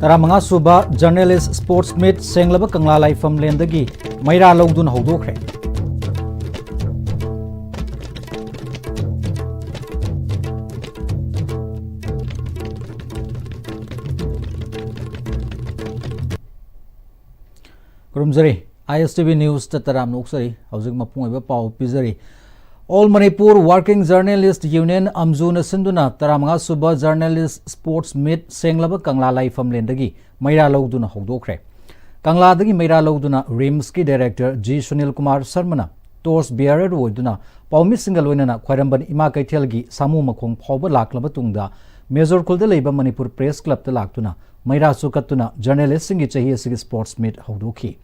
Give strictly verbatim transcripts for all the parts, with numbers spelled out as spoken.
ꯇꯔꯥꯃꯉꯥ ꯁꯨꯕ Journalist Sports Meet ꯁꯦꯡꯂꯕ ꯀꯪꯂꯥ ꯂꯥꯏꯐꯝ ꯂꯦꯟꯗꯒꯤ ꯃꯩꯔꯥ ꯂꯧꯗꯨꯅ ꯍꯧꯗꯣꯛꯈ꯭ꯔꯦ꯫ ꯈꯨꯔꯨꯝꯖꯔꯤ꯫ ISTV Newsꯇ ꯇꯔꯥꯝꯅ ꯑꯣꯛꯆꯔꯤ꯫ ꯍꯧꯖꯤꯛ ꯃꯄꯨꯡ ꯑꯣꯏꯕ ꯄꯥꯎ ꯄꯤꯖꯔꯤ꯫ All Manipur Working Journalist Union, ꯑꯝꯖꯨꯅ ꯁꯤꯟꯗꯨꯅ ꯇꯔꯥꯃꯉꯥ ꯁꯨꯕ Journalist Sports Meet ꯁꯦꯡꯂꯕ ꯀꯪꯂꯥ ꯂꯥꯏꯐꯝꯂꯦꯟꯗꯒꯤ ꯃꯩꯔꯥ ꯂꯧꯗꯨꯅ ꯍꯧꯗꯣꯛꯈ꯭ꯔꯦ꯫ ꯀꯪꯂꯥꯗꯒꯤ ꯃꯩꯔꯥ ꯂꯧꯗꯨꯅ RIMSꯀꯤ Director G Sunil Kumar ꯁꯔꯃꯅ torch bearer ꯑꯣꯏꯗꯨꯅ ꯄꯥꯎꯃꯤꯁꯤꯡꯒ ꯂꯣꯏꯅꯅ ꯈ꯭ꯋꯥꯏꯔꯝꯕꯟ ꯏꯃꯥ ꯀꯩꯊꯦꯜꯒꯤ ꯁꯥꯃꯨ ꯃꯈꯣꯡ ꯐꯥꯎꯕ ꯂꯥꯛꯂꯕ ꯇꯨꯡꯗ, ꯃꯦꯖꯣꯔ ꯈꯨꯜꯗ ꯂꯩꯕ ꯃꯅꯤꯄꯨꯔ Press Clubꯇ ꯂꯥꯛꯇꯨꯅ ꯃꯩꯔꯥꯁꯨ ꯀꯠꯇꯨꯅ journalistꯁꯤꯡꯒꯤ ꯆꯍꯤ ꯑꯁꯤꯒꯤ Sports Meet ꯍꯧꯗꯣꯛꯈꯤ꯫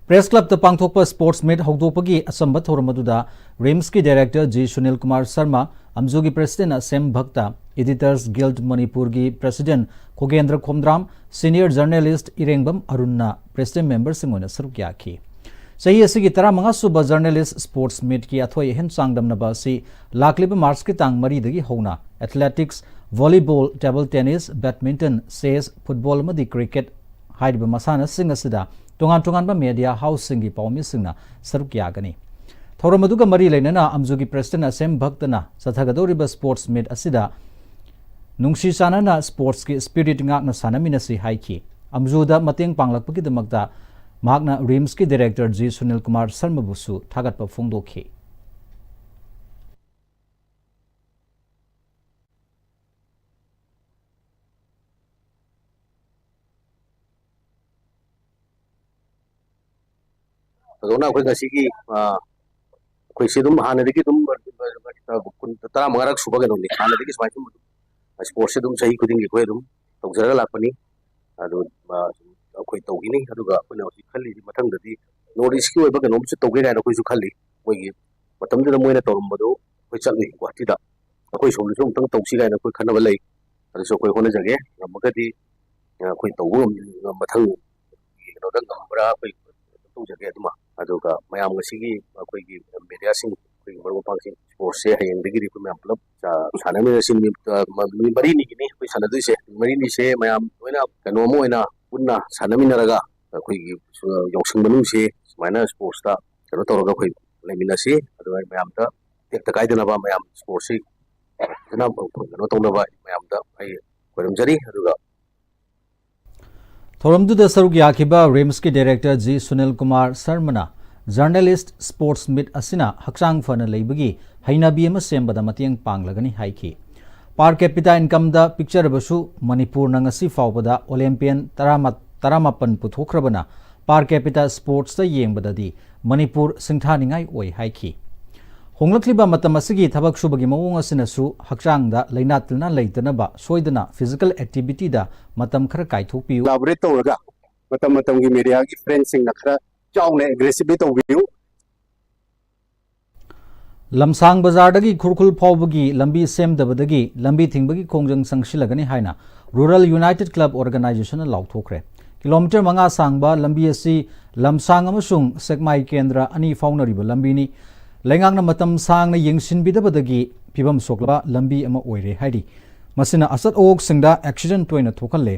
Press Clubꯇ ꯄꯥꯡꯊꯣꯛꯄ Sports Meet ꯍꯧꯗꯣꯛꯄꯒꯤ ꯑꯆꯝꯕ ꯊꯧꯔꯝ ꯑꯗꯨꯗ RIMSꯀꯤ Director G Sunil Kumar Sharma, ꯑꯝꯖꯨꯒꯤ President ꯑꯁꯦꯝ ꯚꯛꯇ, Editors Guild ꯃꯅꯤꯄꯨꯔꯒꯤ President ꯈꯣꯒꯦꯟꯗ꯭ꯔ Khomdram, Senior Journalist ꯏꯔꯦꯡꯕꯝ ꯑꯔꯨꯟꯅ President Memberꯁꯤꯡ ꯑꯣꯏꯅ ꯁꯔꯨꯛ ꯌꯥꯈꯤ꯫ ꯆꯍꯤ ꯑꯁꯤꯒꯤ ꯇꯔꯥꯃꯉꯥ ꯁꯨꯕ Journalist Sports Meetꯀꯤ ꯑꯊꯣꯏ ꯑꯍꯦꯟ ꯆꯥꯡꯗꯝꯅꯕ ꯑꯁꯤ ꯂꯥꯛꯂꯤꯕ Marchꯀꯤ ꯇꯥꯡ ꯃꯔꯤꯗꯒꯤ ꯍꯧꯅ Athletics, Volleyball, Table Tennis, Badminton, Chess, Football ꯑꯃꯗꯤ Cricket ꯍꯥꯏꯔꯤꯕ ꯃꯁꯥꯟꯅꯁꯤꯡ ꯑꯁꯤꯗ ꯇꯣꯉꯥꯟ ꯇꯣꯉꯥꯟꯕ media houseꯁꯤꯡꯒꯤ ꯄꯥꯎꯃꯤꯁꯤꯡꯅ ꯁꯔꯨꯛ ꯌꯥꯒꯅꯤ꯫ ꯊꯧꯔꯝ ꯑꯗꯨꯒ ꯃꯔꯤ ꯂꯩꯅꯅ ꯑꯝꯖꯨꯒꯤ President ꯑꯁꯦꯝ ꯚꯛꯇꯅ ꯆꯠꯊꯒꯗꯧꯔꯤꯕ Sports Meet ꯑꯁꯤꯗ ꯅꯨꯡꯁꯤ ꯆꯥꯟꯅꯅ Sportsꯀꯤ spirit ꯉꯥꯛꯅ ꯁꯥꯟꯅꯃꯤꯟꯅꯁꯤ ꯍꯥꯏꯈꯤ꯫ ꯑꯝꯖꯨꯗ ꯃꯇꯦꯡ ꯄꯥꯡꯂꯛꯄꯒꯤꯗꯃꯛꯇ ꯃꯍꯥꯛꯅ RIMSꯀꯤ Director G ꯁꯨꯅꯤꯜ ꯀꯨꯃꯥꯔ ꯁꯔꯃꯕꯨꯁꯨ ꯊꯥꯒꯠꯄ ꯐꯣꯡꯗꯣꯛꯈꯤ꯫ ꯊꯣꯏꯗꯣꯛꯅ ꯑꯩꯈꯣꯏ ꯉꯁꯤꯒꯤ, ꯑ, ꯑꯩꯈꯣꯏ ꯁꯤ ꯑꯗꯨꯝ ꯍꯥꯟꯅꯗꯒꯤ ꯑꯗꯨꯝ, ꯑ, ꯀꯨꯟ, ꯇꯔꯥꯃꯉꯥꯔꯛ ꯁꯨꯕ ꯀꯩꯅꯣꯅꯤ꯫ ꯍꯥꯟꯅꯗꯒꯤ ꯁꯨꯃꯥꯏꯅ ꯁꯨꯝ Sportsꯁꯦ ꯑꯗꯨꯝ ꯆꯍꯤ ꯈꯨꯗꯤꯡꯒꯤ ꯑꯩꯈꯣꯏ ꯑꯗꯨꯝ ꯇꯧꯖꯔꯒ ꯂꯥꯛꯄꯅꯤ꯫ ꯑꯗꯨ, ꯑ, ꯑꯩꯈꯣꯏ ꯇꯧꯈꯤꯅꯤ꯫ ꯑꯗꯨꯒ ꯑꯩꯈꯣꯏꯅ ꯍꯧꯖꯤꯛ ꯈꯜꯂꯤꯁꯤ ꯃꯊꯪꯗꯗꯤ North Eastꯀꯤ ꯑꯣꯏꯕ ꯀꯩꯅꯣꯝꯁꯨ ꯇꯧꯒꯦ ꯀꯥꯏꯅ ꯑꯩꯈꯣꯏꯁꯨ ꯈꯜꯂꯤ꯫ ꯃꯣꯏꯒꯤ ꯃꯇꯝꯗꯨꯗ ꯃꯣꯏꯅ ꯇꯧꯔꯝꯕꯗꯣ ꯑꯩꯈꯣꯏ ꯆꯠꯂꯨꯏ ꯒꯨꯍꯥꯇꯤꯗ꯫ ꯑꯩꯈꯣꯏ ꯁꯣꯝꯗꯁꯨ ꯑꯃꯨꯛꯇꯪ ꯇꯧꯁꯤ ꯀꯥꯏꯅ ꯑꯩꯈꯣꯏ ꯈꯟꯅꯕ ꯂꯩ꯫ ꯑꯗꯨꯁꯨ ꯑꯩꯈꯣꯏ ꯍꯣꯠꯅꯖꯒꯦ꯫ ꯉꯝꯃꯒꯗꯤ, ꯑ, ꯑꯩꯈꯣꯏ ꯇꯧꯕ ꯉꯝ-, ꯃꯊꯪ ꯀꯩꯅꯣꯗ ꯉꯝꯕ꯭ꯔꯥ ꯑꯩꯈꯣꯏ ꯇꯧꯖꯒꯦ ꯑꯗꯨꯃ꯫ ꯑꯗꯨꯒ ꯃꯌꯥꯝ ꯉꯁꯤꯒꯤ ꯑꯩꯈꯣꯏꯒꯤ mediaꯁꯤꯡ, ꯑꯩꯈꯣꯏꯒꯤ ꯃꯔꯨꯞ ꯃꯄꯥꯡꯁꯤꯡ, Sportsꯁꯦ ꯍꯌꯦꯡꯗꯒꯤꯗꯤ ꯑꯩꯈꯣꯏ ꯃꯌꯥꯝ ꯄꯨꯂꯞ, ꯑ, ꯁꯥꯟꯅꯃꯤꯟꯅꯁꯤ꯫ ꯅꯨꯃꯤꯠ, ꯑ, ꯅꯨꯃꯤꯠ ꯃꯔꯤꯅꯤꯒꯤꯅꯤ꯫ ꯁꯥꯟꯅꯗꯣꯏꯁꯦ ꯃꯔꯤꯅꯤꯁꯦ ꯃꯌꯥꯝ ꯂꯣꯏꯅ ꯀꯩꯅꯣ ꯑꯃ ꯑꯣꯏꯅ ꯄꯨꯟꯅ ꯁꯥꯟꯅꯃꯤꯟꯅꯔꯒ ꯑꯩꯈꯣꯏꯒꯤ ꯌꯥꯎꯁꯪ ꯃꯅꯨꯡꯁꯦ ꯁꯨꯃꯥꯏꯅ ꯏꯁꯄꯣꯔꯠꯁꯇ ꯀꯩꯅꯣ ꯇꯧꯔꯒ ꯑꯩꯈꯣꯏ ꯂꯩꯃꯤꯟꯅꯁꯤ꯫ ꯑꯗꯨꯒ ꯃꯌꯥꯝꯗ ꯇꯦꯛꯇ ꯀꯥꯏꯗꯅꯕ ꯃꯌꯥꯝ ꯏꯁꯄꯣꯔꯠꯁꯤ ꯐꯖꯅ ꯀꯩꯅꯣ ꯇꯧꯅꯕ ꯃꯌꯥꯝꯗ ꯑꯩ ꯈꯣꯏꯔꯝꯖꯔꯤ꯫ ꯑꯗꯨꯒ ꯊꯧꯔꯝꯗꯨꯗ ꯁꯔꯨꯛ ꯌꯥꯈꯤꯕ ꯔꯤꯝꯁꯀꯤ ꯗꯥꯏꯔꯦꯛꯇꯔ ꯖꯤ ꯁꯨꯅꯤꯜ ꯀꯨꯃꯥꯔ ꯁꯔꯃꯅ ꯖꯔꯅꯦꯂꯤꯁ ꯏꯁꯄꯣꯔꯠꯁ ꯃꯤꯠ ꯑꯁꯤꯅ ꯍꯛꯆꯥꯡ ꯐꯅ ꯂꯩꯕꯒꯤ ꯍꯩꯅꯕꯤ ꯑꯃ ꯁꯦꯝꯕꯗ ꯃꯇꯦꯡ ꯄꯥꯡꯂꯒꯅꯤ ꯍꯥꯏꯈꯤ꯫ ꯄꯥꯔ ꯀꯦꯄꯤꯇꯥ ꯏꯟꯀꯝꯗ ꯄꯤꯛꯆꯔꯕꯁꯨ ꯃꯅꯤꯄꯨꯔꯅ ꯉꯁꯤ ꯐꯥꯎꯕꯗ ꯑꯣꯂꯦꯝꯄꯤꯌꯟ ꯇꯔꯥꯃꯥꯄꯟ ꯄꯨꯊꯣꯛꯈ꯭ꯔꯕꯅ ꯄꯥꯔ ꯀꯦꯄꯤꯇꯥ ꯏꯁꯄꯣꯔꯠꯁꯇ ꯌꯦꯡꯕꯗꯗꯤ ꯃꯅꯤꯄꯨꯔ ꯁꯤꯡꯊꯥꯅꯤꯡꯉꯥꯏ ꯑꯣꯏ ꯍꯥꯏꯈꯤ꯫ ꯍꯣꯡꯂꯛꯂꯤꯕ ꯃꯇꯝ ꯑꯁꯤꯒꯤ ꯊꯕꯛ ꯁꯨꯕꯒꯤ ꯃꯑꯣꯡ ꯑꯁꯤꯅꯁꯨ ꯍꯛꯆꯥꯡꯗ ꯂꯩꯅꯥ ꯇꯤꯟꯅꯥ ꯂꯩꯇꯅꯕ ꯁꯣꯏꯗꯅ ꯐꯤꯖꯤꯀꯦꯜ ꯑꯦꯛꯇꯤꯚꯤꯇꯤꯗ ꯃꯇꯝ ꯈꯔ ꯀꯥꯏꯊꯣꯛꯄꯤꯌꯨ꯫ ꯀꯣꯂꯥꯕꯣꯔꯦꯠ ꯇꯧꯔꯒ ꯃꯇꯝ ꯃꯇꯝꯒꯤ ꯃꯦꯗꯤꯌꯥꯒꯤ ꯐ꯭ꯔꯦꯟꯁꯤꯡꯅ ꯈꯔ ꯆꯥꯎꯅ ꯑꯦꯒ꯭ꯔꯦꯁꯤꯚꯂꯤ ꯇꯧꯕꯤꯌꯨ꯫ ꯂꯝꯁꯥꯡ ꯕꯖꯥꯔꯗꯒꯤ ꯈꯨꯔꯈꯨꯜ ꯐꯥꯎꯕꯒꯤ ꯂꯝꯕꯤ ꯁꯦꯝꯗꯕꯗꯒꯤ ꯂꯝꯕꯤ ꯊꯤꯡꯕꯒꯤ ꯈꯣꯡꯖꯪ ꯆꯪꯁꯤꯜꯂꯒꯅꯤ ꯍꯥꯏꯅ ꯔꯨꯔꯦꯜ ꯌꯨꯅꯥꯏꯇꯦꯗ ꯀ꯭ꯂꯕ ꯑꯣꯔꯒꯅꯥꯏꯖꯦꯁꯟꯅ ꯂꯥꯎꯊꯣꯛꯈ꯭ꯔꯦ꯫ ꯀꯤꯂꯣꯃꯤꯇꯔ ꯃꯉꯥ ꯁꯥꯡꯕ ꯂꯝꯕꯤ ꯑꯁꯤ ꯂꯝꯁꯥꯡ ꯑꯃꯁꯨꯡ ꯁꯦꯛꯃꯥꯏ ꯀꯦꯟꯗ꯭ꯔ ꯑꯅꯤ ꯐꯥꯎꯅꯔꯤꯕ ꯂꯝꯕꯤꯅꯤ꯫ ꯂꯩꯉꯥꯛꯅ ꯃꯇꯝ ꯁꯥꯡꯅ ꯌꯦꯡꯁꯤꯟꯕꯤꯗꯕꯗꯒꯤ ꯐꯤꯕꯝ ꯁꯣꯛꯂꯕ ꯂꯝꯕꯤ ꯑꯃ ꯑꯣꯏꯔꯦ ꯍꯥꯏꯔꯤ꯫ ꯃꯁꯤꯅ ꯑꯆꯠ ꯑꯋꯣꯛꯁꯤꯡꯗ ꯑꯦꯛꯁꯤꯗꯦꯟ ꯇꯣꯏꯅ ꯊꯣꯛꯍꯜꯂꯦ꯫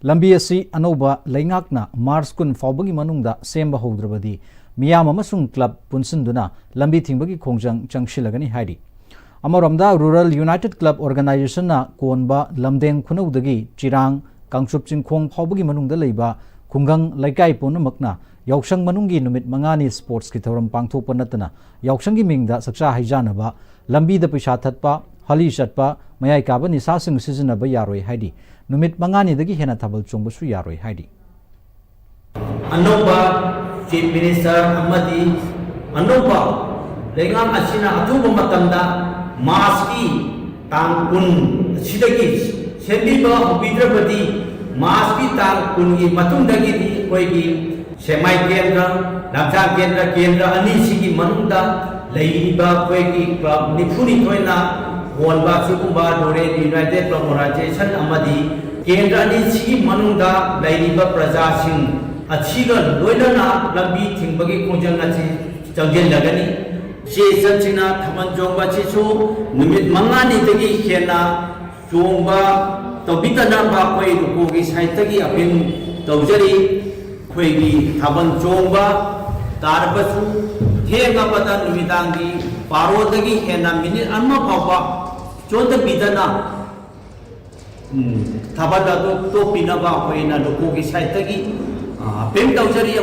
ꯂꯝꯕꯤ ꯑꯁꯤ ꯑꯅꯧꯕ ꯂꯩꯉꯥꯛꯅ ꯃꯥꯔꯆ ꯀꯨꯟ ꯐꯥꯎꯕꯒꯤ ꯃꯅꯨꯡꯗ ꯁꯦꯝꯕ ꯍꯧꯗ꯭ꯔꯕꯗꯤ ꯃꯤꯌꯥꯝ ꯑꯃꯁꯨꯡ ꯀ꯭ꯂꯕ ꯄꯨꯟꯁꯤꯟꯗꯨꯅ ꯂꯝꯕꯤ ꯊꯤꯡꯕꯒꯤ ꯈꯣꯡꯖꯪ ꯆꯪꯁꯤꯜꯂꯒꯅꯤ ꯍꯥꯏꯔꯤ꯫ ꯑꯃꯔꯣꯝꯗ ꯔꯨꯔꯦꯜ ꯌꯨꯅꯥꯏꯇꯦꯗ ꯀ꯭ꯂꯕ ꯑꯣꯔꯒꯅꯥꯏꯖꯦꯁꯟꯅ ꯀꯣꯟꯕ ꯂꯝꯗꯦꯡ ꯈꯨꯅꯧꯗꯒꯤ ꯆꯤꯔꯥꯡ, ꯀꯥꯡꯆꯨꯞ ꯆꯤꯡꯈꯣꯡ ꯐꯥꯎꯕꯒꯤ ꯃꯅꯨꯡꯗ ꯂꯩꯕ ꯈꯨꯡꯒꯪ ꯂꯩꯀꯥꯏ ꯄꯨꯝꯅꯃꯛꯅ ꯌꯥꯎꯁꯪ ꯃꯅꯨꯡꯒꯤ ꯅꯨꯃꯤꯠ ꯃꯉꯥꯅꯤ ꯏꯁꯄꯣꯔꯠꯁꯀꯤ ꯊꯧꯔꯝ ꯄꯥꯡꯊꯣꯛꯄ ꯅꯠꯇꯅ ꯌꯥꯎꯁꯪꯒꯤ ꯃꯤꯡꯗ ꯆꯥꯛꯆꯥ ꯍꯩꯖꯥꯅꯕ, ꯂꯝꯕꯤꯗ ꯄꯩꯁꯥ ꯊꯠꯄ, ꯍꯂꯤ ꯆꯠꯄ, ꯃꯌꯥꯏ ꯀꯥꯕ ꯅꯤꯁꯥꯁꯤꯡ ꯁꯤꯖꯤꯟꯅꯕ ꯌꯥꯔꯣꯏ ꯍꯥꯏꯔꯤ꯫ ꯅꯨꯃꯤꯠ ꯃꯉꯥꯅꯤꯗꯒꯤ ꯍꯦꯟꯅ ꯊꯥꯕꯜ ꯆꯣꯡꯕꯁꯨ ꯌꯥꯔꯣꯏ ꯍꯥꯏꯔꯤ꯫ ꯑꯅꯧꯕ ꯆꯤꯐ ꯃꯤꯅꯤꯁꯇꯔ ꯑꯃꯗꯤ ꯑꯅꯧꯕ ꯂꯩꯉꯥꯛ ꯑꯁꯤꯅ ꯑꯊꯨꯕ ꯃꯇꯝꯗ ꯃꯥꯔꯆꯀꯤ ꯇꯥꯡ ꯀꯨꯟ ꯑꯁꯤꯗꯒꯤ ꯁꯦꯝꯕꯤꯕ ꯍꯧꯕꯤꯗ꯭ꯔꯕꯗꯤ ꯃꯥꯔꯆꯀꯤ ꯇꯥꯡ ꯀꯨꯟꯒꯤ ꯃꯇꯨꯡꯗꯒꯤꯗꯤ ꯑꯩꯈꯣꯏꯒꯤ ꯁꯦꯛꯃꯥꯏ ꯀꯦꯟꯗ꯭ꯔ, ꯂꯝꯁꯥꯡ ꯀꯦꯟꯗ꯭ꯔ, ꯀꯦꯟꯗ꯭ꯔ ꯑꯅꯤꯁꯤꯒꯤ ꯃꯅꯨꯡꯗ ꯂꯩꯔꯤꯕ ꯑꯩꯈꯣꯏꯒꯤ ꯀ꯭ꯂꯕ ꯅꯤꯐꯨꯅꯤꯊꯣꯏꯅ ꯍꯣꯟꯕ ꯑꯁꯤꯒꯨꯝꯕ ꯔꯨꯔꯦꯜ ꯌꯨꯅꯥꯏꯇꯦꯗ ꯀ꯭ꯂꯕ ꯑꯣꯔꯒꯅꯥꯏꯖꯦꯁꯟ ꯑꯃꯗꯤ ꯀꯦꯟꯗ꯭ꯔ ꯑꯅꯤꯁꯤꯒꯤ ꯃꯅꯨꯡꯗ ꯂꯩꯔꯤꯕ ꯄ꯭ꯔꯖꯥꯁꯤꯡ ꯑꯁꯤꯒ ꯂꯣꯏꯅꯅ ꯂꯝꯕꯤ ꯊꯤꯡꯕꯒꯤ ꯈꯣꯡꯖꯪ ꯑꯁꯤ ꯆꯪꯁꯤꯜꯂꯒꯅꯤ꯫ ꯆꯦ ꯆꯪꯁꯤꯡꯅ ꯊꯥꯕꯜ ꯆꯣꯡꯕ ꯑꯁꯤꯁꯨ ꯅꯨꯃꯤꯠ ꯃꯉꯥꯅꯤꯗꯒꯤ ꯍꯦꯟꯅ ꯆꯣꯡꯕ ꯇꯧꯕꯤꯗꯅꯕ ꯑꯩꯈꯣꯏ ꯂꯨꯀꯣꯒꯤ ꯁꯥꯏꯠꯇꯒꯤ ꯑꯄꯤꯜ ꯇꯧꯖꯔꯤ꯫ ꯑꯩꯈꯣꯏꯒꯤ ꯊꯥꯕꯜ ꯆꯣꯡꯕ ꯇꯥꯔꯕꯁꯨ ꯊꯦꯡꯉꯕꯗ ꯅꯨꯃꯤꯗꯥꯡꯒꯤ ꯕꯥꯔꯣꯗꯒꯤ ꯍꯦꯟꯅ ꯃꯤꯅꯤꯠ ꯑꯃ ꯐꯥꯎꯕ ꯆꯣꯟꯗꯕꯤꯗꯅ, ꯎꯝ, ꯊꯥꯕꯜ ꯑꯗꯨ ꯇꯣꯛꯄꯤꯅꯕ ꯑꯩꯈꯣꯏꯅ ꯂꯨꯀꯣꯒꯤ ꯁꯥꯏꯠꯇꯒꯤ, ꯑ, ꯑꯄꯤꯜ ꯇꯧꯖꯔꯤ꯫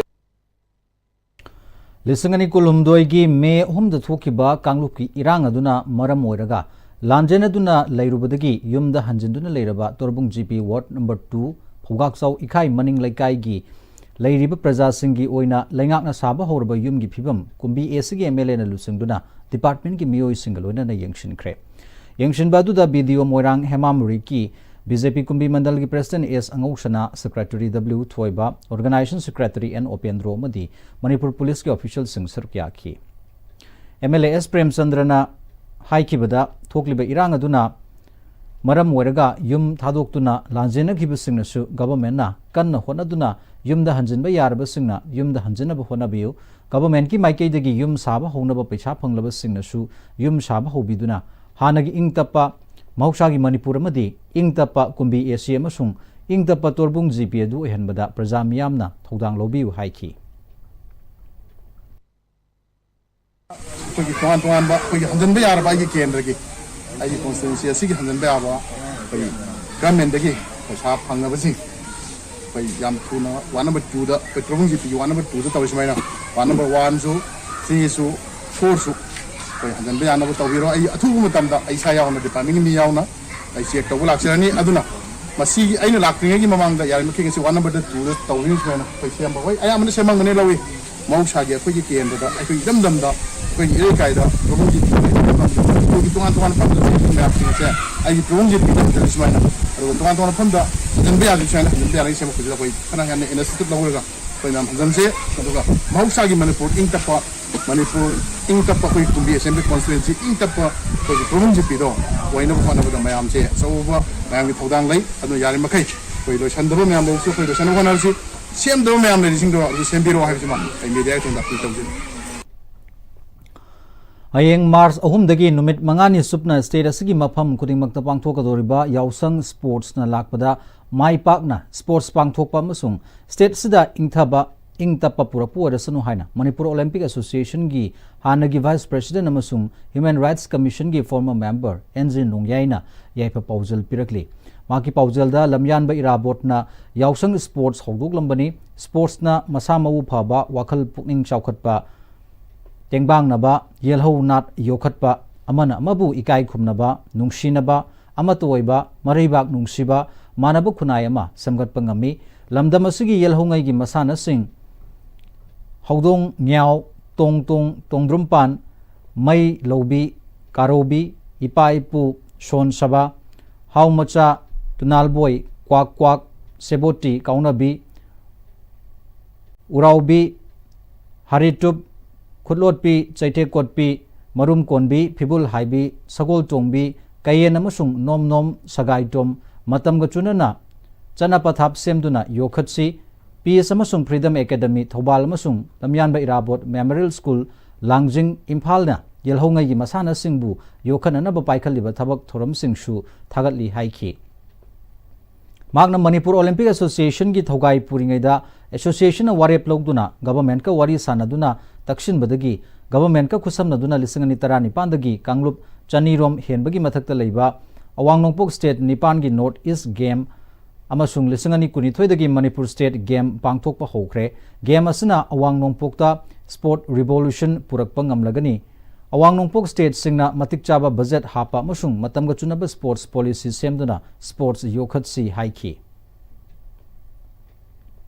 ꯂꯤꯁꯤꯡ ꯑꯅꯤ ꯀꯨꯟꯍꯨꯝꯗꯣꯏꯒꯤ ꯃꯦ ꯑꯍꯨꯝꯗ ꯊꯣꯛꯈꯤꯕ ꯀꯥꯡꯂꯨꯞꯀꯤ ꯏꯔꯥꯡ ꯑꯗꯨꯅ ꯃꯔꯝ ꯑꯣꯏꯔꯒ ꯂꯥꯟꯖꯦꯟꯅꯗꯨꯅ ꯂꯩꯔꯨꯕꯗꯒꯤ ꯌꯨꯝꯗ ꯍꯟꯖꯤꯟꯗꯨꯅ ꯂꯩꯔꯕ Torbung G P ward number two ꯐꯧꯒꯥꯛꯆꯥꯎ ꯏꯈꯥꯏ ꯃꯅꯤꯡ ꯂꯩꯀꯥꯏꯒꯤ ꯂꯩꯔꯤꯕ ꯄ꯭ꯔꯖꯥꯁꯤꯡꯒꯤ ꯑꯣꯏꯅ ꯂꯩꯉꯥꯛꯅ ꯁꯥꯕ ꯍꯧꯔꯕ ꯌꯨꯝꯒꯤ ꯐꯤꯕꯝ ꯀꯨꯝꯕꯤ ꯑꯦ ꯁꯤꯒꯤ ꯑꯦꯝ ꯑꯦꯜ ꯑꯦꯅ ꯂꯨꯆꯤꯡꯗꯨꯅ ꯗꯤꯄꯥꯔꯠꯃꯦꯟꯒꯤ ꯃꯤꯑꯣꯏꯁꯤꯡꯒ ꯂꯣꯏꯅꯅ ꯌꯦꯡꯁꯤꯟꯈ꯭ꯔꯦ꯫ ꯌꯦꯡꯁꯤꯟꯕ ꯑꯗꯨꯗ B D O Moirang Hema ꯃꯨꯔꯤꯛꯀꯤ, ꯕꯤ ꯖꯦ ꯄꯤ ꯀꯨꯝꯕꯤ ꯃꯟꯗꯜꯒꯤ ꯄ꯭ꯔꯦꯁꯤꯗꯦꯟꯠ ꯑꯦꯁ ꯑꯉꯧꯁꯅꯥ, secretary W Thoiba, organisation secretary N Opendro ꯑꯃꯗꯤ ꯃꯅꯤꯄꯨꯔ ꯄꯨꯂꯤꯁꯀꯤ ꯑꯣꯐꯤꯁꯤꯌꯦꯜꯁꯤꯡ ꯁꯔꯨꯛ ꯌꯥꯈꯤ꯫ ꯑꯦꯝ ꯑꯦꯜ ꯑꯦ ꯑꯦꯁ ꯄ꯭ꯔꯦꯝꯆꯟꯗ꯭ꯔꯅ ꯍꯥꯏꯈꯤꯕꯗ, ꯊꯣꯛꯂꯤꯕ ꯏꯔꯥꯡ ꯑꯗꯨꯅ ꯃꯔꯝ ꯑꯣꯏꯔꯒ ꯌꯨꯝ ꯊꯥꯗꯣꯛꯇꯨꯅ ꯂꯥꯟꯖꯦꯟꯅꯈꯤꯕꯁꯤꯡꯅꯁꯨ ꯒꯚꯔꯟꯃꯦꯟꯠꯅ ꯀꯟꯅ ꯍꯣꯠꯅꯗꯨꯅ ꯌꯨꯝꯗ ꯍꯟꯖꯤꯟꯕ ꯌꯥꯔꯕꯁꯤꯡꯅ ꯌꯨꯝꯗ ꯍꯟꯖꯤꯟꯅꯕ ꯍꯣꯠꯅꯕꯤꯌꯨ꯫ ꯒꯚꯔꯟꯃꯦꯟꯠꯀꯤ ꯃꯥꯏꯀꯩꯗꯒꯤ ꯌꯨꯝ ꯁꯥꯕ ꯍꯧꯅꯕ ꯄꯩꯁꯥ ꯐꯪꯂꯕꯁꯤꯡꯅꯁꯨ ꯌꯨꯝ ꯁꯥꯕ ꯍꯧꯕꯤꯗꯨꯅ ꯍꯥꯟꯅꯒꯤ ꯏꯪ ꯇꯞꯄ ꯃꯍꯧꯁꯥꯒꯤ ꯃꯅꯤꯄꯨꯔ ꯑꯃꯗꯤ ꯏꯪ ꯇꯞꯄ ꯀꯨꯝꯕꯤ ꯑꯦ ꯁꯤ ꯑꯃꯁꯨꯡ ꯏꯪ ꯇꯞꯄ ꯇꯣꯔꯕꯨꯡ ꯖꯤ ꯄꯤ ꯑꯗꯨ ꯑꯣꯏꯍꯟꯕꯗ ꯄ꯭ꯔꯖꯥ ꯃꯤꯌꯥꯝꯅ ꯊꯧꯗꯥꯡ ꯂꯧꯕꯤꯌꯨ ꯍꯥꯏꯈꯤ꯫ ꯑꯩꯈꯣꯏꯒꯤ ꯇꯣꯉꯥꯟ ꯇꯣꯉꯥꯟꯕ ꯑꯩꯈꯣꯏꯒꯤ ꯍꯟꯖꯤꯟꯕ ꯌꯥꯔꯕ ꯑꯩꯒꯤ ꯀꯦꯟꯗ꯭ꯔꯒꯤ, ꯑꯩꯒꯤ ꯀꯣꯟꯁꯇꯤꯇ꯭ꯋꯦꯟꯁꯤ ꯑꯁꯤꯒꯤ ꯍꯟꯖꯤꯟꯕ ꯌꯥꯕ ꯑꯩꯈꯣꯏ ꯒꯚꯔꯟꯃꯦꯟꯠꯇꯒꯤ ꯄꯩꯁꯥ ꯐꯪꯅꯕꯁꯤꯡ ꯑꯩꯈꯣꯏ ꯌꯥꯝ ꯊꯨꯅ ꯋꯥꯔꯗ ꯅꯝꯕꯔ ꯇꯨꯗ, ꯑꯩꯈꯣꯏ ꯇꯣꯔꯕꯨꯡ ꯖꯤ ꯄꯤꯒꯤ ꯋꯥꯔꯗ ꯅꯝꯕꯔ ꯇꯨꯗ ꯇꯧꯔꯤ ꯁꯨꯃꯥꯏꯅ ꯋꯥꯔꯗ ꯅꯝꯕꯔ ꯋꯥꯟꯁꯨ, ꯊ꯭ꯔꯤꯁꯨ, ꯐꯣꯔꯁꯨ ꯑꯩꯈꯣꯏ ꯍꯟꯖꯤꯟꯕ ꯌꯥꯅꯕ ꯇꯧꯕꯤꯔꯣ꯫ ꯑꯩ ꯑꯊꯨꯕ ꯃꯇꯝꯗ ꯑꯩ ꯏꯁꯥ ꯌꯥꯎꯅ, ꯗꯤꯄꯥꯔꯠꯃꯦꯟꯠꯀꯤ ꯃꯤ ꯌꯥꯎꯅ ꯑꯩ ꯆꯦꯛ ꯇꯧꯕ ꯂꯥꯛꯆꯔꯅꯤ꯫ ꯑꯗꯨꯅ ꯃꯁꯤꯒꯤ ꯑꯩꯅ ꯂꯥꯛꯇ꯭ꯔꯤꯉꯩꯒꯤ ꯃꯃꯥꯡꯗ ꯌꯥꯔꯤꯃꯈꯩ ꯉꯁꯤ ꯋꯥꯔꯗ ꯅꯝꯕꯔꯗ ꯇꯨꯗ ꯇꯧꯕꯤꯅ ꯁꯨꯃꯥꯏꯅ ꯑꯩꯈꯣꯏ ꯁꯦꯝꯕ, ꯍꯣꯏ, ꯑꯌꯥꯝꯕꯅ ꯁꯦꯝꯃꯝꯒꯅꯤ ꯂꯧꯏ꯫ ꯃꯍꯧꯁꯥꯒꯤ ꯑꯩꯈꯣꯏꯒꯤ ꯀꯦꯟꯗ꯭ꯔꯗ, ꯑꯩꯈꯣꯏꯒꯤ ꯏꯔꯝꯗꯝꯗ, ꯑꯩꯈꯣꯏꯒꯤ ꯏꯔꯩꯀꯥꯏꯗ ꯇꯣꯔꯕꯨꯡ ꯖꯤ ꯄꯤ ꯂꯩꯕ ꯃꯐꯝꯗ ꯑꯩꯈꯣꯏꯒꯤ ꯇꯣꯉꯥꯟ ꯇꯣꯉꯥꯟꯕ ꯃꯐꯝꯗ ꯆꯦꯟꯕ ꯃꯌꯥꯝꯁꯤꯡ ꯑꯁꯦ ꯑꯩꯒꯤ ꯇꯣꯔꯕꯨꯡ ꯖꯤ ꯄꯤꯗ ꯍꯟꯖꯤꯜꯂꯤ ꯁꯨꯃꯥꯏꯅ, ꯑꯗꯨꯒ ꯇꯣꯉꯥꯟ ꯇꯣꯉꯥꯟꯕ ꯃꯐꯝꯗ ꯍꯟꯖꯤꯟꯕ ꯌꯥꯗ꯭ꯔꯤ ꯁꯨꯃꯥꯏꯅ ꯍꯟꯖꯤꯟꯕ ꯌꯥꯅꯕꯒꯤ ꯁꯦꯝꯕ ꯑꯩꯈꯣꯏꯁꯤꯗ ꯑꯩꯈꯣꯏ ꯈꯔ ꯍꯦꯟꯅ ꯏꯅꯤꯁꯤꯌꯦꯇꯤꯚ ꯂꯧꯔꯒ ꯑꯩꯈꯣꯏ ꯃꯌꯥꯝ ꯍꯟꯖꯤꯟꯁꯦ꯫ ꯑꯗꯨꯒ ꯃꯍꯧꯁꯥꯒꯤ ꯃꯅꯤꯄꯨꯔ ꯏꯪ ꯇꯞꯄ, ꯃꯅꯤꯄꯨꯔ ꯏꯪ ꯇꯞꯄ ꯑꯩꯈꯣꯏ ꯀꯨꯝꯕꯤ ꯑꯦꯁꯦꯝꯕ꯭ꯂꯤ ꯀꯣꯟꯁꯇꯤꯇ꯭ꯋꯦꯟꯁꯤ ꯏꯪ ꯇꯞꯄ ꯑꯩꯈꯣꯏꯒꯤ ꯄ꯭ꯔꯣꯕ꯭ꯂꯦꯝꯁꯦ ꯄꯤꯗꯣ ꯑꯣꯏꯅꯕ ꯍꯣꯠꯅꯕꯗ ꯃꯌꯥꯝꯁꯦ ꯑꯆꯧꯕ ꯃꯌꯥꯝꯒꯤ ꯊꯧꯗꯥꯡ ꯂꯩ꯫ ꯑꯗꯨꯅ ꯌꯥꯔꯤꯃꯈꯩ ꯑꯩꯈꯣꯏ ꯂꯣꯏꯁꯟꯗꯕ ꯃꯌꯥꯝ ꯂꯩꯔꯁꯨ ꯑꯩꯈꯣꯏ ꯂꯣꯏꯁꯟꯅꯕ ꯍꯣꯠꯅꯔꯁꯤ, ꯁꯦꯝꯗꯕ ꯃꯌꯥꯝ ꯂꯩꯔꯤꯁꯤꯡꯗꯣ ꯑꯗꯨ ꯁꯦꯝꯕꯤꯔꯣ ꯍꯥꯏꯕꯁꯤꯃ ꯑꯩ ꯃꯦꯗꯤꯌꯥꯒꯤ ꯊꯣꯡꯗ ꯑꯄꯤꯜ ꯇꯧꯖꯔꯤ꯫ ꯍꯌꯦꯡ ꯃꯥꯔꯆ ꯑꯍꯨꯝꯗꯒꯤ ꯅꯨꯃꯤꯠ ꯃꯉꯥꯅꯤ ꯆꯨꯞꯅ ꯁ꯭ꯇꯦꯠ ꯑꯁꯤꯒꯤ ꯃꯐꯝ ꯈꯨꯗꯤꯡꯃꯛꯇ ꯄꯥꯡꯊꯣꯛꯀꯗꯧꯔꯤꯕ ꯌꯥꯎꯁꯪ ꯁ꯭ꯄꯣꯔꯠꯁꯅ ꯂꯥꯛꯄꯗ ꯃꯥꯏ ꯄꯥꯛꯅ ꯁ꯭ꯄꯣꯔꯠꯁ ꯄꯥꯡꯊꯣꯛꯄ ꯑꯃꯁꯨꯡ ꯁ꯭ꯇꯦꯠ ꯑꯁꯤꯗ ꯏꯪꯊꯕ, ꯏꯪ ꯇꯞꯄ ꯄꯨꯔꯛꯄ ꯑꯣꯏꯔꯁꯅꯨ ꯍꯥꯏꯅ ꯃꯅꯤꯄꯨꯔ ꯑꯣꯂꯦꯝꯄꯤꯛ ꯑꯦꯁꯣꯁꯤꯌꯦꯁꯟꯒꯤ ꯍꯥꯟꯅꯒꯤ ꯚꯥꯏꯁ ꯄ꯭ꯔꯦꯁꯤꯗꯦꯟꯠ ꯑꯃꯁꯨꯡ ꯍ꯭ꯌꯨꯃꯦꯟ ꯔꯥꯏꯠꯁ ꯀꯃꯤꯁꯟꯒꯤ ꯐꯣꯔꯃꯔ ꯃꯦꯝꯕꯔ ꯑꯦꯟ ꯖꯦ ꯅꯣꯡꯌꯥꯏꯅ ꯌꯥꯏꯐ ꯄꯥꯎꯖꯦꯜ ꯄꯤꯔꯛꯂꯤ꯫ ꯃꯍꯥꯛꯀꯤ ꯄꯥꯎꯖꯦꯜꯗ ꯂꯝꯌꯥꯟꯕ ꯏꯔꯥꯕꯣꯠꯅ ꯌꯥꯎꯁꯪ ꯁ꯭ꯄꯣꯔꯠꯁ ꯍꯧꯗꯣꯛꯂꯝꯕꯅꯤ꯫ ꯁ꯭ꯄꯣꯔꯠꯁꯅ ꯃꯁꯥ ꯃꯎ ꯐꯕ, ꯋꯥꯈꯜ ꯄꯨꯛꯅꯤꯡ ꯆꯥꯎꯈꯠꯄ, ꯇꯦꯡꯕꯥꯡꯅꯕ, ꯌꯦꯜꯍꯧ ꯅꯥꯠ ꯌꯣꯛꯈꯠꯄ, ꯑꯃꯅ ꯑꯃꯕꯨ ꯏꯀꯥꯏ ꯈꯨꯝꯅꯕ, ꯅꯨꯡꯁꯤꯅꯕ, ꯑꯃꯠꯇ ꯑꯣꯏꯕ, ꯃꯔꯩꯕꯥꯛ ꯅꯨꯡꯁꯤꯕ, ꯃꯥꯟꯅꯕ ꯈꯨꯟꯅꯥꯏ ꯑꯃ ꯁꯦꯝꯒꯠꯄ ꯉꯝꯃꯤ꯫ ꯂꯝꯗꯝ ꯑꯁꯤꯒꯤ ꯌꯦꯜꯍꯧꯉꯩꯒꯤ ꯃꯁꯥꯟꯅꯁꯤꯡ ꯍꯧꯗꯣꯡ ꯉ꯭ꯌꯥꯎ, ꯇꯣꯡ ꯇꯣꯡ, ꯇꯣꯡꯗ꯭ꯔꯨꯝꯄꯥꯟ, ꯃꯩ ꯂꯧꯕꯤ, ꯀꯥꯔꯧꯕꯤ, ꯏꯄꯥ ꯏꯄꯨ, ꯁꯣꯟ ꯁꯕꯥ, ꯍꯥꯎ ꯃꯆꯥ, ꯇꯨꯅꯥꯜꯕꯣꯏ, ꯀ꯭ꯋꯥꯛ ꯀ꯭ꯋꯥꯛ, ꯁꯦꯕꯣꯇꯤ, ꯀꯥꯎꯅꯕꯤ, ꯎꯔꯥꯎꯕꯤ, ꯍꯥꯔꯤꯇꯨꯞ, ꯈꯨꯠꯂꯣꯠꯄꯤ, ꯆꯩꯊꯦꯛ ꯀꯣꯠꯄꯤ, ꯃꯔꯨꯝ ꯀꯣꯟꯕꯤ, ꯐꯤꯕꯨꯜ ꯍꯥꯏꯕꯤ, ꯁꯒꯣꯜ ꯇꯣꯡꯕꯤ, ꯀꯌꯦꯟ ꯑꯃꯁꯨꯡ ꯅꯣꯝ ꯅꯣꯝ, ꯁꯒꯥꯏ ꯇꯣꯝ, ꯃꯇꯝꯒ ꯆꯨꯅꯅ ꯆꯠꯅ ꯄꯊꯥꯞ ꯁꯦꯝꯗꯨꯅ ꯌꯣꯛꯈꯠꯁꯤ꯫ ꯄꯤꯁ ꯑꯃꯁꯨꯡ ꯐ꯭ꯔꯤꯗꯝ ꯑꯦꯀꯥꯗꯃꯤ ꯊꯧꯕꯥꯜ ꯑꯃꯁꯨꯡ ꯂꯝꯌꯥꯟꯕ ꯏꯔꯥꯕꯣꯠ ꯃꯦꯃꯣꯔꯤꯌꯦꯜ ꯁ꯭ꯀꯨꯜ ꯂꯥꯡꯖꯤꯡ ꯏꯝꯐꯥꯜꯅ ꯌꯦꯜꯍꯧꯉꯩꯒꯤ ꯃꯁꯥꯟꯅꯁꯤꯡꯕꯨ ꯌꯣꯛꯈꯠꯅꯅꯕ ꯄꯥꯏꯈꯠꯂꯤꯕ ꯊꯕꯛ ꯊꯧꯔꯝꯁꯤꯡꯁꯨ ꯊꯥꯒꯠꯂꯤ ꯍꯥꯏꯈꯤ꯫ ꯃꯍꯥꯛꯅ ꯃꯅꯤꯄꯨꯔ ꯑꯣꯂꯦꯝꯄꯤꯛ ꯑꯦꯁꯣꯁꯤꯌꯦꯁꯟꯒꯤ ꯊꯧꯒꯥꯏ ꯄꯨꯔꯤꯉꯩꯗ ꯑꯦꯁꯣꯁꯤꯌꯦꯁꯟꯅ ꯋꯥꯔꯦꯞ ꯂꯧꯗꯨꯅ ꯒꯚꯔꯟꯃꯦꯟꯠꯀ ꯋꯥꯔꯤ ꯁꯥꯅꯗꯨꯅ ꯇꯛꯁꯤꯟꯕꯗꯒꯤ ꯒꯚꯔꯟꯃꯦꯟꯠꯀ ꯈꯨꯠꯁꯝꯅꯗꯨꯅ ꯂꯤꯁꯤꯡ ꯑꯅꯤ ꯇꯔꯥꯅꯤꯄꯥꯟꯗꯒꯤ ꯀꯥꯡꯂꯨꯞ ꯆꯅꯤꯔꯣꯝ ꯍꯦꯟꯕꯒꯤ ꯃꯊꯛꯇ ꯂꯩꯕ ꯑꯋꯥꯡ ꯅꯣꯡꯄꯣꯛ ꯁ꯭ꯇꯦꯠ ꯅꯤꯄꯥꯟꯒꯤ ꯅꯣꯔꯠ ꯏꯁ꯭ꯠ ꯒꯦꯝ ꯑꯃꯁꯨꯡ ꯂꯤꯁꯤꯡ ꯑꯅꯤ ꯀꯨꯟꯅꯤꯊꯣꯏꯗꯒꯤ ꯃꯅꯤꯄꯨꯔ ꯁ꯭ꯇꯦꯠ ꯒꯦꯝ ꯄꯥꯡꯊꯣꯛꯄ ꯍꯧꯈ꯭ꯔꯦ꯫ ꯒꯦꯝ ꯑꯁꯤꯅ ꯑꯋꯥꯡ ꯅꯣꯡꯄꯣꯛꯇ ꯁ꯭ꯄꯣꯔꯠ ꯔꯤꯚꯣꯂꯨꯁꯟ ꯄꯨꯔꯛꯄ ꯉꯝꯂꯒꯅꯤ꯫ ꯑꯋꯥꯡ ꯅꯣꯡꯄꯣꯛ ꯁ꯭ꯇꯦꯠꯁꯤꯡꯅ ꯃꯇꯤꯛ ꯆꯥꯕ ꯕꯖꯦꯠ ꯍꯥꯞꯄ ꯑꯃꯁꯨꯡ ꯃꯇꯝꯒ ꯆꯨꯅꯕ ꯁ꯭ꯄꯣꯔꯠꯁ ꯄꯣꯂꯤꯁꯤ ꯁꯦꯝꯗꯨꯅ ꯁ꯭ꯄꯣꯔꯠꯁ ꯌꯣꯛꯈꯠꯁꯤ ꯍꯥꯏꯈꯤ꯫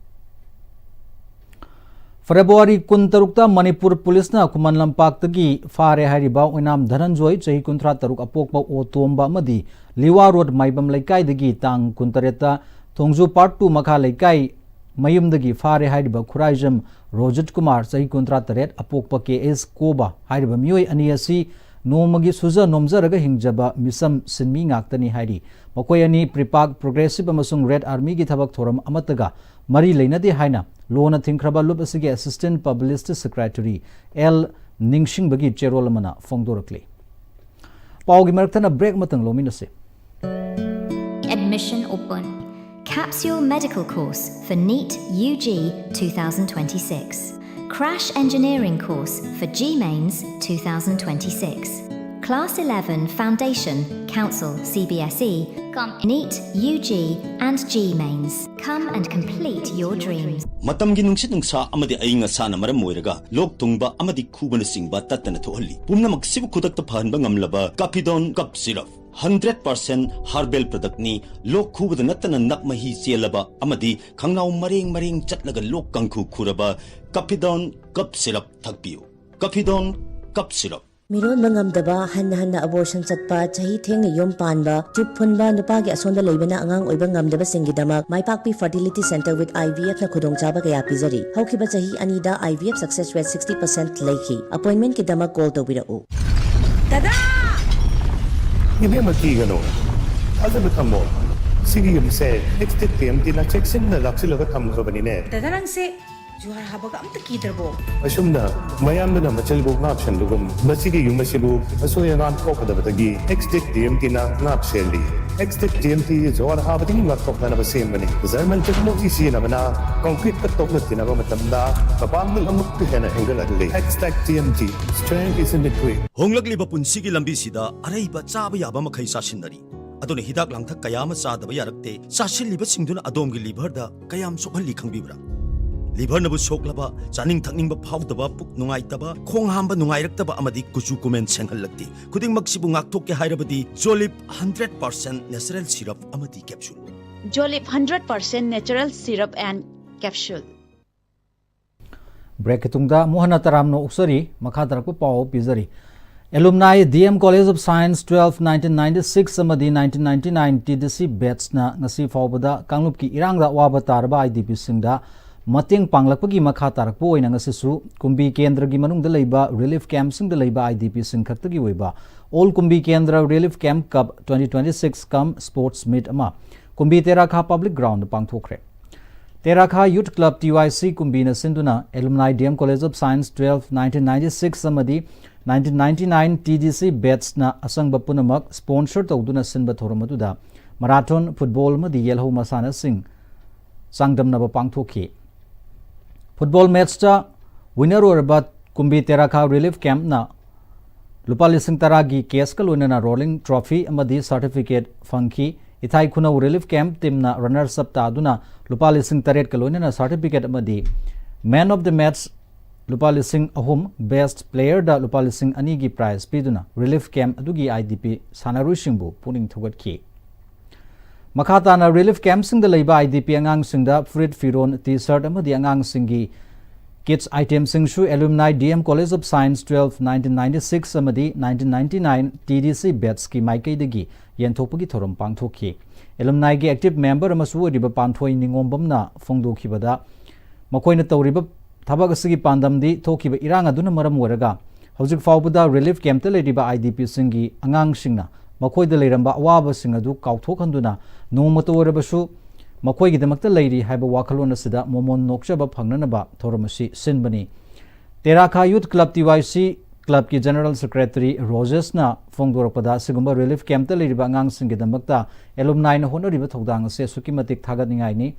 ꯐꯦꯕ꯭ꯔꯨꯋꯥꯔꯤ ꯀꯨꯟꯇꯔꯨꯛꯇ ꯃꯅꯤꯄꯨꯔ ꯄꯨꯂꯤꯁꯅ ꯈꯨꯃꯟ ꯂꯝꯄꯥꯛꯇꯒꯤ ꯐꯥꯔꯦ ꯍꯥꯏꯔꯤꯕ ꯑꯣꯏꯅꯥꯝ ꯙꯅꯟꯖꯣꯏ, ꯆꯍꯤ ꯀꯨꯟꯊ꯭ꯔꯥ ꯇꯔꯨꯛ, ꯑꯄꯣꯛꯄ ꯑꯣꯇꯣꯝꯕ ꯑꯃꯗꯤ ꯂꯤꯋꯥ ꯔꯣꯗ ꯃꯥꯏꯕꯝ ꯂꯩꯀꯥꯏꯗꯒꯤ ꯇꯥꯡ ꯀꯨꯟꯇꯔꯦꯠꯇ ꯊꯣꯡꯖꯨ ꯄꯥꯔꯠ ꯇꯨ ꯃꯈꯥ ꯂꯩꯀꯥꯏ ꯃꯌꯨꯝꯗꯒꯤ ꯐꯥꯔꯦ ꯍꯥꯏꯔꯤꯕ ꯈꯨꯔꯥꯏꯖꯝ ꯔꯣꯖꯤꯠ ꯀꯨꯃꯥꯔ, ꯆꯍꯤ ꯀꯨꯟꯊ꯭ꯔꯥ ꯇꯔꯦꯠ, ꯑꯄꯣꯛꯄ ꯀꯦ ꯑꯦꯁ ꯀꯣꯕ ꯍꯥꯏꯔꯤꯕ ꯃꯤꯑꯣꯏ ꯑꯅꯤ ꯑꯁꯤ ꯅꯣꯡꯃꯒꯤ ꯁꯨꯖ ꯅꯣꯝꯖꯔꯒ ꯍꯤꯡꯖꯕ ꯃꯤꯆꯝ ꯁꯤꯟꯃꯤ ꯉꯥꯛꯇꯅꯤ ꯍꯥꯏꯔꯤ꯫ ꯃꯈꯣꯏ ꯑꯅꯤ ꯄ꯭ꯔꯤꯄꯥꯛ, ꯄ꯭ꯔꯣꯒ꯭ꯔꯦꯁꯤꯚ ꯑꯃꯁꯨꯡ ꯔꯦꯗ ꯑꯥꯔꯃꯤꯒꯤ ꯊꯕꯛ ꯊꯧꯔꯝ ꯑꯃꯠꯇꯒ ꯃꯔꯤ ꯂꯩꯅꯗꯦ ꯍꯥꯏꯅ ꯂꯣꯅ ꯊꯤꯡꯈ꯭ꯔꯕ ꯂꯨꯞ ꯑꯁꯤꯒꯤ ꯑꯦꯁꯤꯁꯇꯦꯟꯠ ꯄꯕ꯭ꯂꯤꯁꯤꯇꯤ ꯁꯦꯀ꯭ꯔꯦꯇꯔꯤ ꯑꯦꯜ ꯅꯤꯡꯁꯤꯡꯕꯒꯤ ꯆꯦꯔꯣꯜ ꯑꯃꯅ ꯐꯣꯡꯗꯣꯔꯛꯂꯤ꯫ ꯄꯥꯎꯒꯤ ꯃꯔꯛꯇꯅ ꯕ꯭ꯔꯦꯛ ꯑꯃꯇꯪ ꯂꯧꯃꯤꯟꯅꯁꯤ꯫ Admission open. Capsule Medical Course for NEET U G two thousand twenty-six. Crash Engineering Course for G Mains two thousand twenty-six. Class eleven Foundation, Council, C B S E, cum NEET U G and G Mains. Come and complete your dreams. ꯃꯇꯝꯒꯤ ꯅꯨꯡꯁꯤꯠ ꯅꯨꯡꯁꯥ ꯑꯃꯗꯤ ꯑꯏꯪ ꯑꯁꯥꯅ ꯃꯔꯝ ꯑꯣꯏꯔꯒ ꯂꯣꯛ ꯊꯨꯡꯕ ꯑꯃꯗꯤ ꯈꯨꯕꯅꯆꯤꯡꯕ ꯇꯠꯇꯅ ꯊꯣꯛꯍꯜꯂꯤ꯫ ꯄꯨꯝꯅꯃꯛꯁꯤꯕꯨ ꯈꯨꯗꯛꯇ ꯐꯍꯟꯕ ꯉꯝꯂꯕ ꯀꯥꯐꯤꯗꯣꯟ cough syrup. Hundred percent herbal ꯄ꯭ꯔꯗꯛꯅꯤ꯫ ꯂꯣꯛ ꯈꯨꯕꯗ ꯅꯠꯇꯅ ꯅꯞ ꯃꯍꯤ ꯆꯦꯜꯂꯕ ꯑꯃꯗꯤ ꯈꯪꯅꯥꯎ ꯃꯔꯦꯡ ꯃꯔꯦꯡ ꯆꯠꯂꯒ ꯂꯣꯛ ꯀꯥꯡꯈꯨ ꯈꯨꯔꯕ ꯀꯥꯐꯤꯗꯣꯟ ꯀꯞ ꯁꯤꯔꯞ ꯊꯛꯄꯤꯌꯨ꯫ ꯀꯥꯐꯤꯗꯣꯟ cough syrup. ꯃꯤꯔꯣꯟꯕ ꯉꯝꯗꯕ, ꯍꯟꯅ ꯍꯟꯅ ꯑꯕꯣꯔꯁꯟ ꯆꯠꯄ, ꯆꯍꯤ ꯊꯦꯡꯅ ꯌꯨꯝ ꯄꯥꯟꯕ, ꯇ꯭ꯌꯨꯕ ꯐꯨꯟꯕ, ꯅꯨꯄꯥꯒꯤ ꯑꯁꯣꯟꯕ ꯂꯩꯕꯅ ꯑꯉꯥꯡ ꯑꯣꯏꯕ ꯉꯝꯗꯕꯁꯤꯡꯒꯤꯗꯃꯛ ꯃꯥꯏꯄꯥꯛꯄꯤ Fertility Centre with I V F ꯅ ꯈꯨꯗꯣꯡꯆꯥꯕ ꯀꯌꯥ ꯄꯤꯖꯔꯤ꯫ ꯍꯧꯈꯤꯕ ꯆꯍꯤ ꯑꯅꯤꯗ I V F success rate sixty percent ꯂꯩꯈꯤ꯫ ꯑꯦꯄꯣꯏꯟꯃꯦꯟꯠꯀꯤꯗꯃꯛ ꯀꯣꯜ ꯇꯧꯕꯤꯔꯛꯎ꯫ ꯏꯕꯦꯝꯃ, ꯀꯤꯒꯅꯨ, ꯊꯥꯖꯕ ꯊꯝꯃꯣ꯫ ꯁꯤꯒꯤ ꯌꯨꯝꯁꯦ ꯑꯦꯛꯁ ꯇꯦꯛ ꯇꯤ ꯑꯦꯝ ꯇꯤꯅ ꯆꯦꯛꯁꯤꯟꯅ ꯂꯥꯛꯁꯤꯜꯂꯒ ꯊꯝꯈ꯭ꯔꯕꯅꯤꯅꯦ꯫ ꯗꯗꯥ, ꯅꯪꯁꯦ ꯖꯨꯍꯥꯔ ꯍꯥꯕꯒ ꯑꯝꯇ ꯀꯤꯗ꯭ꯔꯕꯣ? ꯑꯁꯨꯝꯅ ꯃꯌꯥꯝꯗꯨꯅ ꯃꯆꯜꯕꯨ ꯉꯥꯛ ꯁꯦꯟꯕꯒꯨꯝ, ꯃꯁꯤꯒꯤ ꯌꯨꯝ ꯑꯁꯤꯕꯨ ꯑꯁꯣꯏ ꯑꯉꯥꯝ ꯊꯣꯛꯀꯗꯕꯗꯒꯤ ꯑꯦꯛꯁ ꯇꯦꯛ ꯇꯤ ꯑꯦꯝ ꯇꯤꯅ ꯉꯥꯛ ꯁꯦꯜꯂꯤ꯫ X tech T M T ꯖꯨꯍꯥꯔ ꯍꯥꯕꯗꯒꯤ ꯉꯥꯛꯊꯣꯛꯅꯅꯕ ꯁꯦꯝꯕꯅꯤ꯫ ꯖꯔꯃꯟ ꯇꯦꯛꯅꯣꯂꯣꯖꯤ ꯁꯤꯖꯤꯟꯅꯕꯅ ꯀꯪꯀ꯭ꯔꯤꯠꯀ ꯇꯣꯛꯅ ꯇꯤꯟꯅꯕ ꯃꯇꯝꯗ ꯃꯄꯥꯡꯒꯜ ꯑꯃꯨꯛꯀ ꯍꯦꯟꯅ ꯍꯦꯟꯒꯠꯍꯜꯂꯤ꯫ X tech T M T, strength is in the grip. ꯍꯣꯡꯂꯛꯂꯤꯕ ꯄꯨꯟꯁꯤꯒꯤ ꯂꯝꯕꯤꯁꯤꯗ ꯑꯔꯩꯕ ꯆꯥꯕ ꯌꯥꯕ ꯃꯈꯩ ꯆꯥꯁꯤꯟꯅꯔꯤ꯫ ꯑꯗꯨꯅ ꯍꯤꯗꯥꯛ ꯂꯥꯡꯊꯛ ꯀꯌꯥ ꯑꯃ ꯆꯥꯗꯕ ꯌꯥꯔꯛꯇꯦ꯫ ꯆꯥꯁꯤꯜꯂꯤꯕꯁꯤꯡꯗꯨꯅ ꯑꯗꯣꯝꯒꯤ ꯂꯤꯚꯔꯗ ꯀꯌꯥꯝ ꯁꯣꯛꯍꯜꯂꯤ ꯈꯪꯕꯤꯕ꯭ꯔꯥ? ꯂꯤꯚꯔꯅꯕꯨ ꯁꯣꯛꯂꯕ, ꯆꯥꯅꯤꯡ ꯊꯛꯅꯤꯡꯕ ꯐꯥꯎꯗꯕ, ꯄꯨꯛ ꯅꯨꯡꯉꯥꯏꯇꯕ, ꯈꯣꯡ ꯍꯥꯝꯕ ꯅꯨꯡꯉꯥꯏꯔꯛꯇꯕ ꯑꯃꯗꯤ ꯀꯨꯆꯨ ꯀꯨꯃꯦꯟ ꯁꯦꯡꯍꯜꯂꯛꯇꯦ꯫ ꯈꯨꯗꯤꯡꯃꯛꯁꯤꯕꯨ ꯉꯥꯛꯊꯣꯛꯀꯦ ꯍꯥꯏꯔꯕꯗꯤ Jolip hundred percent natural syrup ꯑꯃꯗꯤ capsule. Jolip hundred percent natural syrup and capsule. ꯕ꯭ꯔꯦꯛꯀꯤ ꯇꯨꯡꯗ ꯑꯃꯨꯛ ꯍꯟꯅ ꯇꯔꯥꯝꯅ ꯑꯣꯛꯆꯔꯤ꯫ ꯃꯈꯥ ꯇꯥꯔꯛꯄ ꯄꯥꯎ ꯄꯤꯖꯔꯤ꯫ Alumni D M College of Science twelve nineteen ninety six ꯑꯃꯗꯤ nineteen ninety nine T D C batchꯅ ꯉꯁꯤ ꯐꯥꯎꯕꯗ ꯀꯥꯡꯂꯨꯞꯀꯤ ꯏꯔꯥꯡꯗ ꯑꯋꯥꯕ ꯇꯥꯔꯕ I D Pꯁꯤꯡꯗ ꯃꯇꯦꯡ ꯄꯥꯡꯂꯛꯄꯒꯤ ꯃꯈꯥ ꯇꯥꯔꯛꯄ ꯑꯣꯏꯅ ꯉꯁꯤꯁꯨ ꯀꯨꯝꯕꯤ ꯀꯦꯟꯗ꯭ꯔꯒꯤ ꯃꯅꯨꯡꯗ ꯂꯩꯕ relief campꯁꯤꯡꯗ ꯂꯩꯕ I D Pꯁꯤꯡ ꯈꯛꯇꯒꯤ ꯑꯣꯏꯕ All Kumbi Kendra Relief Camp Cup twenty twenty six cum Sports Meet ꯑꯃ ꯀꯨꯝꯕꯤ ꯇꯦꯔꯥꯈꯥ Public Groundꯗ ꯄꯥꯡꯊꯣꯛꯈ꯭ꯔꯦ꯫ Terakha Youth Club T Y C ꯀꯨꯝꯕꯤꯅ ꯁꯤꯟꯗꯨꯅ Alumni D M College of Science twelve nineteen ninety six ꯑꯃꯗꯤ nineteen ninety nine T D C batchꯅ ꯑꯆꯪꯕ ꯄꯨꯝꯅꯃꯛ sponsor ꯇꯧꯗꯨꯅ ꯁꯤꯟꯕ ꯊꯧꯔꯝ ꯑꯗꯨꯗ marathon, football ꯑꯃꯗꯤ ꯌꯦꯜꯍꯧ ꯃꯁꯥꯟꯅꯁꯤꯡ ꯆꯥꯡꯗꯝꯅꯕ ꯄꯥꯡꯊꯣꯛꯈꯤ꯫ Football matchꯇ winner ꯑꯣꯏꯔꯕ ꯀꯨꯝꯕꯤ ꯇꯦꯔꯥꯈꯥ relief campꯅ ꯂꯨꯄꯥ ꯂꯤꯁꯤꯡ ꯇꯔꯥꯒꯤ cash ꯀ ꯂꯣꯏꯅꯅ rolling trophy ꯑꯃꯗꯤ certificate ꯐꯪꯈꯤ꯫ ꯏꯊꯥꯏ ꯈꯨꯅꯧ relief camp teamꯅ runners up ꯇꯥꯗꯨꯅ ꯂꯨꯄꯥ ꯂꯤꯁꯤꯡ ꯇꯔꯦꯠꯀ ꯂꯣꯏꯅꯅ certificate ꯑꯃꯗꯤ man of the match ꯂꯨꯄꯥ ꯂꯤꯁꯤꯡ ꯑꯍꯨꯝ, best playerꯗ ꯂꯨꯄꯥ ꯂꯤꯁꯤꯡ ꯑꯅꯤꯒꯤ prize ꯄꯤꯗꯨꯅ relief camp ꯑꯗꯨꯒꯤ I D P ꯁꯥꯟꯅꯔꯣꯏꯁꯤꯡꯕꯨ ꯄꯨꯛꯅꯤꯡ ꯊꯧꯒꯠꯈꯤ꯫ ꯃꯈꯥ ꯇꯥꯅ relief campꯁꯤꯡꯗ ꯂꯩꯕ I D P ꯑꯉꯥꯡꯁꯤꯡꯗ ꯐꯨꯔꯤꯠ ꯐꯤꯔꯣꯟ, T-shirt ꯑꯃꯗꯤ ꯑꯉꯥꯡꯁꯤꯡꯒꯤ kids itemꯁꯤꯡꯁꯨ Alumni D M College of Science twelve nineteen ninety six ꯑꯃꯗꯤ nineteen ninety nine T D C batchꯀꯤ ꯃꯥꯏꯀꯩꯗꯒꯤ ꯌꯦꯟꯊꯣꯛꯄꯒꯤ ꯊꯧꯔꯝ ꯄꯥꯡꯊꯣꯛꯈꯤ꯫ Alumniꯒꯤ active member ꯑꯃꯁꯨ ꯑꯣꯏꯔꯤꯕ ꯄꯥꯟꯊꯣꯏ ꯅꯤꯉꯣꯝꯕꯝꯅ ꯐꯣꯡꯗꯣꯛꯈꯤꯕꯗ, ꯃꯈꯣꯏꯅ ꯇꯧꯔꯤꯕ ꯊꯕꯛ ꯑꯁꯤꯒꯤ ꯄꯥꯟꯗꯝꯗꯤ ꯊꯣꯛꯈꯤꯕ ꯏꯔꯥꯡ ꯑꯗꯨꯅ ꯃꯔꯝ ꯑꯣꯏꯔꯒ ꯍꯧꯖꯤꯛ ꯐꯥꯎꯕꯗ relief campꯇ ꯂꯩꯔꯤꯕ I D Pꯁꯤꯡꯒꯤ ꯑꯉꯥꯡꯁꯤꯡꯅ ꯃꯈꯣꯏꯗ ꯂꯩꯔꯝꯕ ꯑꯋꯥꯕꯁꯤꯡ ꯑꯗꯨ ꯀꯥꯎꯊꯣꯛꯍꯟꯗꯨꯅ ꯅꯣꯡꯃꯇ ꯑꯣꯏꯔꯕꯁꯨ ꯃꯈꯣꯏꯒꯤꯗꯃꯛꯇ ꯂꯩꯔꯤ ꯍꯥꯏꯕ ꯋꯥꯈꯜꯂꯣꯟ ꯑꯁꯤꯗ ꯃꯣꯃꯣꯟ ꯅꯣꯛꯆꯕ ꯐꯪꯅꯅꯕ ꯊꯧꯔꯝ ꯑꯁꯤ ꯁꯤꯟꯕꯅꯤ꯫ ꯇꯦꯔꯥꯈꯥ Youth Club T Y C clubꯀꯤ General Secretary ꯔꯣꯖꯦꯁꯅ ꯐꯣꯡꯗꯣꯔꯛꯄꯗ, ꯑꯁꯤꯒꯨꯝꯕ relief campꯇ ꯂꯩꯔꯤꯕ ꯑꯉꯥꯡꯁꯤꯡꯒꯤꯗꯃꯛꯇ Alumniꯅ ꯍꯣꯠꯅꯔꯤꯕ ꯊꯧꯗꯥꯡ ꯑꯁꯤ ꯑꯁꯨꯛꯀꯤ ꯃꯇꯤꯛ ꯊꯥꯒꯠꯅꯤꯡꯉꯥꯏꯅꯤ꯫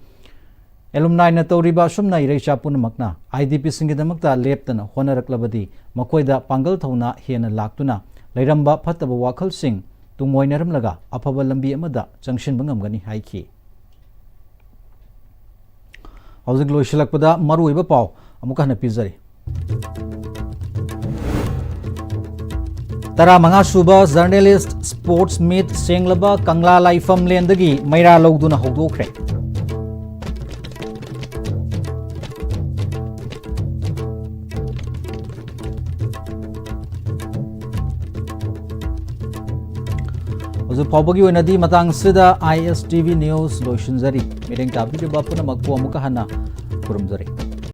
Alumniꯅ ꯇꯧꯔꯤꯕ ꯑꯁꯨꯝꯅ ꯏꯔꯩꯆꯥ ꯄꯨꯝꯅꯃꯛꯅ I D Pꯁꯤꯡꯒꯤꯗꯃꯛꯇ ꯂꯦꯞꯇꯅ ꯍꯣꯠꯅꯔꯛꯂꯕꯗꯤ ꯃꯈꯣꯏꯗ ꯄꯥꯡꯒꯜ ꯊꯧꯅꯥ ꯍꯦꯟꯅ ꯂꯥꯛꯇꯨꯅ ꯂꯩꯔꯝꯕ ꯐꯠꯇꯕ ꯋꯥꯈꯜꯁꯤꯡ ꯇꯨꯡꯑꯣꯏꯅꯔꯝꯂꯒ ꯑꯐꯕ ꯂꯝꯕꯤ ꯑꯃꯗ ꯆꯪꯁꯤꯟꯕ ꯉꯝꯒꯅꯤ ꯍꯥꯏꯈꯤ꯫ ꯍꯧꯖꯤꯛ ꯂꯣꯏꯁꯤꯜꯂꯛꯄꯗ ꯃꯔꯨꯑꯣꯏꯕ ꯄꯥꯎ ꯑꯃꯨꯛꯀ ꯍꯟꯅ ꯄꯤꯖꯔꯤ꯫ ꯇꯔꯥꯃꯉꯥ ꯁꯨꯕ Journalist Sports Meet ꯁꯦꯡꯂꯕ ꯀꯪꯂꯥ ꯂꯥꯏꯐꯝꯂꯦꯟꯗꯒꯤ ꯃꯩꯔꯥ ꯂꯧꯗꯨꯅ ꯍꯧꯗꯣꯛꯈ꯭ꯔꯦ꯫ ꯍꯧꯖꯤꯛ ꯐꯥꯎꯕꯒꯤ ꯑꯣꯏꯅꯗꯤ ꯃꯇꯥꯡꯁꯤꯗ I S T V News ꯂꯣꯏꯁꯤꯟꯖꯔꯤ꯫ ꯃꯤꯠꯌꯦꯡ ꯇꯥꯕꯤꯔꯤꯕ ꯄꯨꯝꯅꯃꯛꯄꯨ ꯑꯃꯨꯛꯀ ꯍꯟꯅ ꯈꯨꯔꯨꯝꯖꯔꯤ꯫